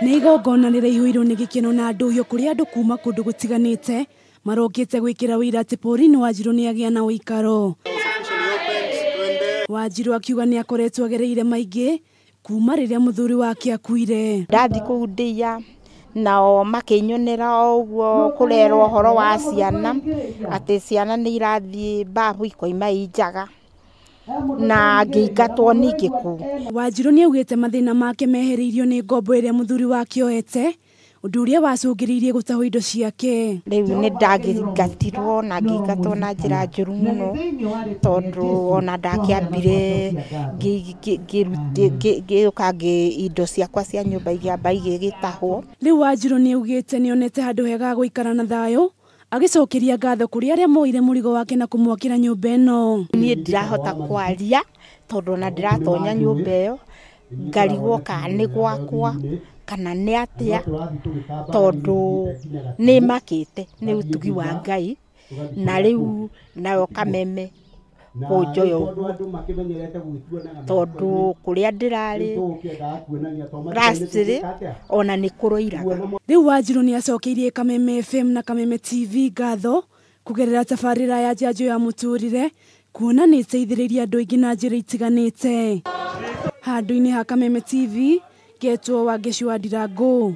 Nĩ igongona rĩraihũirwo nĩ gĩkeno na ndũhio kũrĩa andũ kuma kũndũ gũtiganĩte marokĩte gwĩkĩra ũira atĩ Pauline Wanjiru nĩagĩa na ũikaro. Wanjiru akiuga nĩ akoretwo agereire maingĩ kuma rĩrĩa mũthuri wake akuire. Ndathi kũu ndĩia nao makĩnyonera o ũguo kũrerwo ũhoro wa ciana atĩ ciana nĩ irathiĩ babu ikoima i njaga na ngĩingatwo ningĩ kũu. Wanjiru nĩ augĩte mathĩna make mehereirio nĩ ngombo ĩrĩa mũthuri wake oete, ũndũ ũrĩa wacũngĩrĩirie gũtahwo indo ciake. Rĩu nĩ ndangĩingatirwo na ngĩingatwo na njĩra njũru mũno tondũ ona ndakĩambire ngĩũka indo ciakwa cia nyũmba ikĩamba igĩgĩtahwo. Rĩu Wanjiru nĩ augĩte nĩonete handũ hega ha gũikara na thayũ, agĩcokeria ngatho kũrĩ arĩa moire mũrigo wake na kũmwakĩra nyũmba ĩno. Niĩ ndirahota kwaria tondũ ona ndĩratonya nyũmba ĩyo ngarigwo kana nĩ gwakwa kana nĩ atĩa tondũ nĩ makĩte nĩ ũtugi wa Ngai na rĩu nayo Kameme kũnjoya ũguo tondũ kũrĩa ndĩrarĩ lastly ona nĩ kũroiraga. Rĩu Wanjiru nĩ acokeirie Kameme FM na Kameme TV ngatho kũgerera tabarĩra ya njanjo ya mũtũrĩre kuona nĩ ĩteithĩrĩirie andũ aingĩ na njĩra itiganĩte. Handũ-inĩ ha Kameme TV, ngetwo Wangeci wa Ndirangũ.